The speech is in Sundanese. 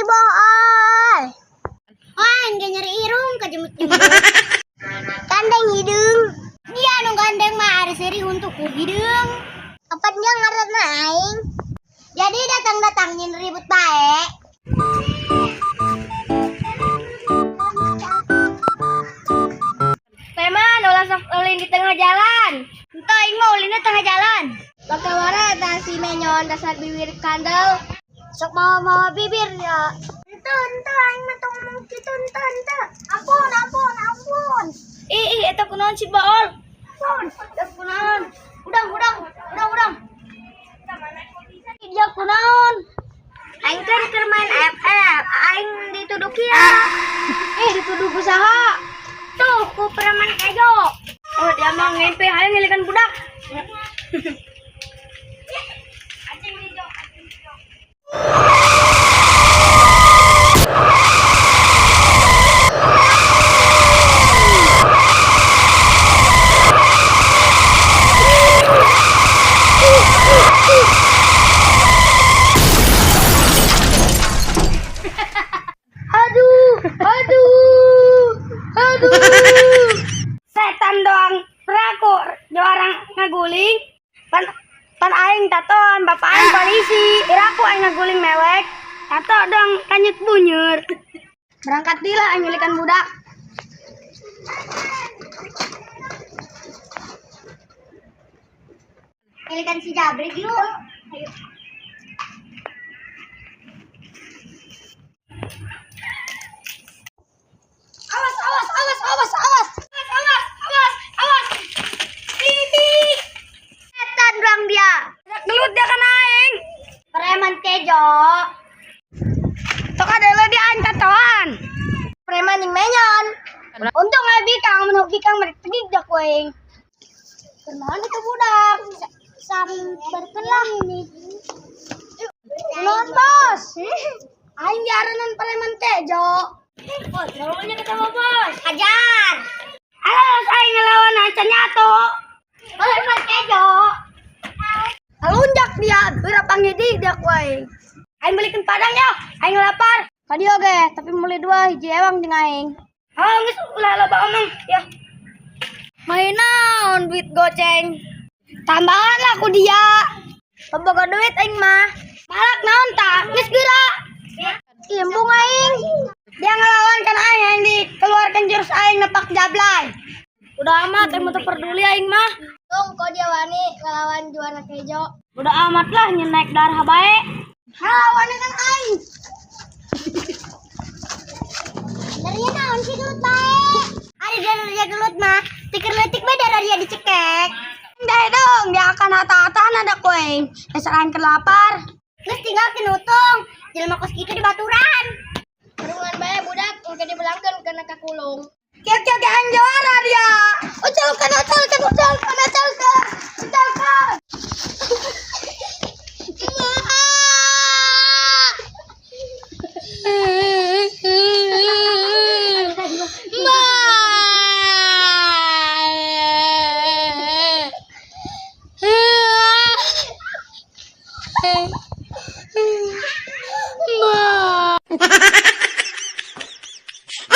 bool. Aing ge nyeri irung kajemut-jemut. Gandeng hidung. Dia nu gandeng mah ari seuri untuk ku hideung. Apatnya ngaranna aing. Jadi datang-datang nyin ribut bae. Preman ulah sok ulin di tengah jalan. Entah aing mah ulinnya tengah jalan. Bakal wara eta si menyon dasar bibir kandel. Sok mawa-mawa bibir ya. Ente, ente, aing mah tong ngomong kitu, ente, ente. Ampun, ampun, ampun. Ih, ih, eta kunaon si Baol? Ampun. Eta kunaon? Udang, udang, udang, udang. Dia kunaon? Aing kan keur main FF, aing dituduh kieu. Eh, dituduh ku saha? Tuh, ku preman kejo. Oh, dia mah ngempe hayang ngilikan budak. Aduh, aduh, aduh. Setan doang peraku juara ngaguling. Pan pan aing tatoan, bapak aing polisi. Iraku aing ngaguling mewek. Tato dong kanyut bunyur. Berangkat dila aing nyulikan budak. Ngilikan si Jabrik yuk. Ayo. Awas, awas, awas, awas, awas. Awas, awas, awas, awas. Ini. Setan doang dia. Gelut dia kan aing. Preman kejo. Tok ada dia aing tatoan. Preman yang menyon. Untung aing bikang, mun bikang mereka pedih dak aing. Kunaon itu budak? Samperkeun lah ini. Kunaon, Bos? Aing diaranan preman kejo. Oh, lawannya ketemu bos. Hajar. Alos aing ngelawan acan nyato. Preman kejo. Alunjak dia, berapa ngidi dia ku aing. Aing belikan padang ya, aing lapar. Tadi oge, tapi mulai dua hiji ewang jeung aing. Ah, geus ulah loba omong ya. Main naon duit goceng. Tambahan lah ku dia. Pemboga duit aing mah. Malak naon tah, geus geura. Embung aing. Dia ngelawan kan aing, aing dikeluarkan jurus aing nepak jablay. Udah amat, aing mah teu peduli aing mah. Tung kok dia wani ngelawan juara kejo. Udah amat lah nyen naik darah bae. Lawannya kan aing. Dari naon sih gelut bae? Ari dari dia gelut mah, tikir leutik bae darah dia dicekek. Deh dong, dia akan hata-hatahan ada ku aing. Dasar aing kelapar. Geus tinggal kenutung, jelema kos kitu di baturan. Perungan bae budak engke dibelangkeun kana kakulung. Kieu kieu ge aing juara dia. Uculkeun, uculkeun, uculkeun, uculkeun.